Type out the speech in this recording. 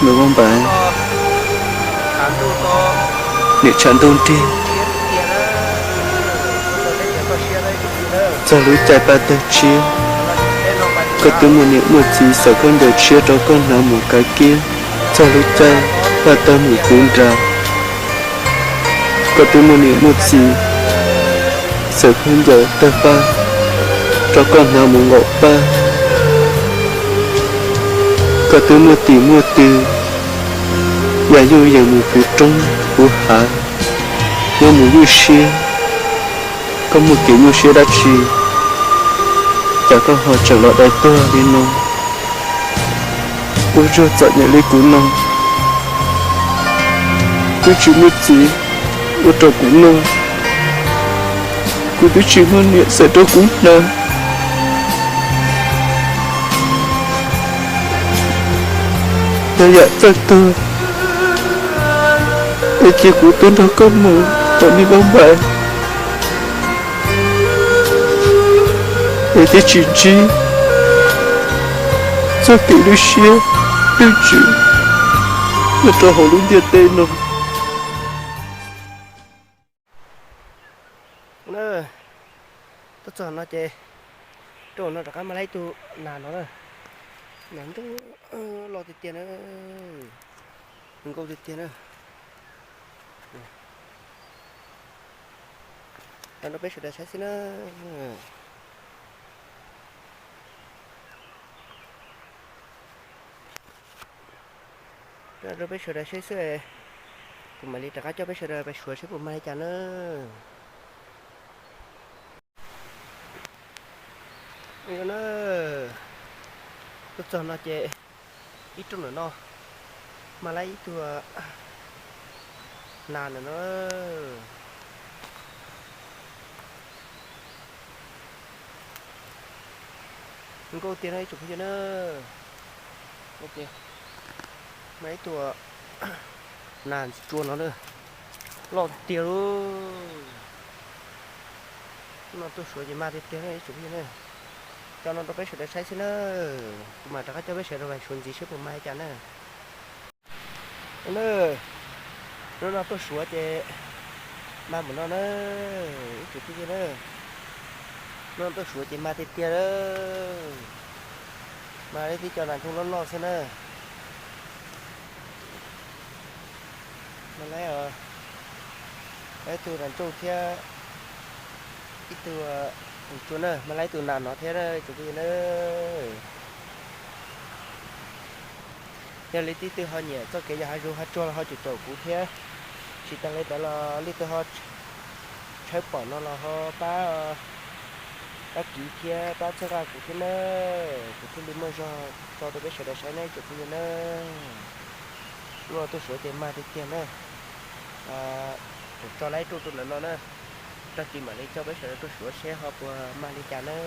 Nws ua npaim, niam tshav ntuj nrig, txog lub caij paj tawg tshiab, koj twb muaj niam muaj txiv xaws khaub ncaws tshiab rau koj hnav mus kav kiab. Txog lub caij paj tawg mus puv nras, koj twb muaj niam muaj txiv xaws khaub ncaws tawg paj rau koj hnav mus nkaum paj. Koj twb muaj tim muaj tw, yam yuj yees mus puv roob puv hav, yuav mus ywj siab. Koj muaj kev nyuaj siab dab tsi, cas koj ho tseem los dai tuag li no? Ua zog txom nyem li kuv no, twb tsis muaj txiv ua rau kuv noj, kuv twb tsis muaj niam xaws rau kuv hnav. Yog yam txawj tuag es cia kuv tuaj nrog koj mus tom nej vaaj npaim, es thiaj tsis ntsib txoj kev lwj siab lwj ntsws nyob rau hauv lub ntiaj teb no. Tuaj txog no ces rau no rov qab mas laib ib tug nas no na. Nas ntuj, loj tiag tiag na, nkauj tiag tiag na. Rau peb sawv daws saib xwb na. Rau peb sawv daws saib xwb, kuv mam li rov qab coj peb sawv daws pais suav saib puas mag li cas na. Tuaj txog no ces ib rooj ntawm no mag laib ib tug nas ntawm no. Nkauj tiag na ib tsoom phooj ywg na. Mag ib tug nas ntxim tsua no na, loj tiag tiag lauj. No tuaj suav ces mag tiag tiag na ib tsoom phooj ywg na. Coj no rau peb sawv daws saib xwb na, kuv mam rov qab coj peb sawv daws pais suav ntxiv saib puas mag li cas na. Na, hnub no tuaj suav ces mag mus no na, ib tsoom phooj ywg na. Hnub no tuaj suav ces mag tiag tiag lawm. Mag li tib co nas ntsoog loj loj xwb na. Mag laib, laib tug nas ntsoog thiab ib tug ntxim tsua na, mag laib ib tug nas no thiab na ib tsoom phooj ywg na. Yog li leej twg ho nyiam txoj kev yos hav zoov hav tsuag los ho caum caum kuv thiab. Tsis tas li ntawd los leej twg ho tshawb pom no los ho pab, pab kiv thiab pab txhawb nqa kuv thiab na, kuv thiaj li muaj zog tso rau peb sawv daws saib na ib tsoom phooj ywg na. Hnub no tuaj suav ces mag tiag tiag na. Tso laib rooj rau ntawm no na, tag kis mam li coj peb sawv daws tuaj suav seb ho puas mag li cas na.